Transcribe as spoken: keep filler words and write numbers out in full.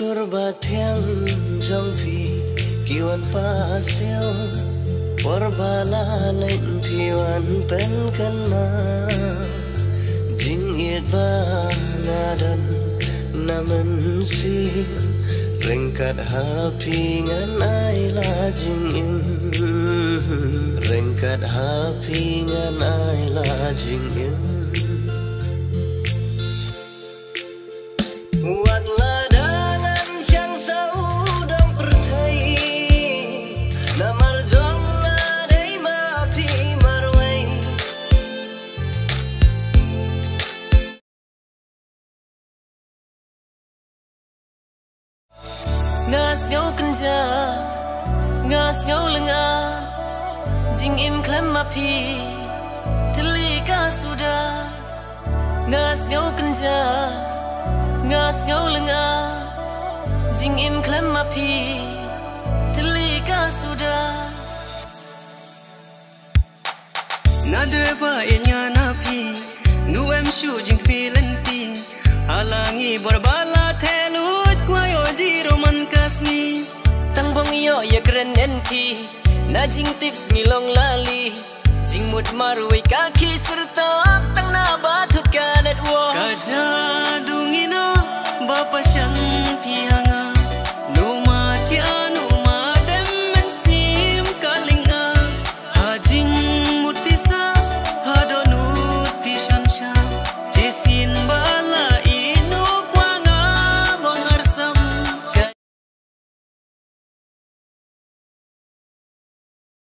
Dur ba thiang jong phi ki wan pasiaw, por ba la leit phi wan pynkynmaw. Jingïeit ba nga don na mynsiem, ryngkat ha phi ngan ai la jingim, ryngkat ha phi ngan ai la jingim. Wat lada ngan shang sawdong pyrthei, namar jong nga dei ma phi marwei. Nga sngew kynja, nga sngew lynga, jingim khlem ma phi, tylli ka suda. Nga sngew kynja, nga sngew lynga, jingim khlem ma phi, tylli ka suda. Naduh ba ïeit nga na phi, nu em shuh jingkmie lynti. Ha la ngi bor ba la theh lut, kwah ïoh jingïaroman ka sngi. Tang bong ïoh ïakren ïa phi, na jingtip sngi long lali. Jingmut marwei ka khih syrtok, tang na ba thut ka network. Ka jadu ngi noh ba pashan phi ha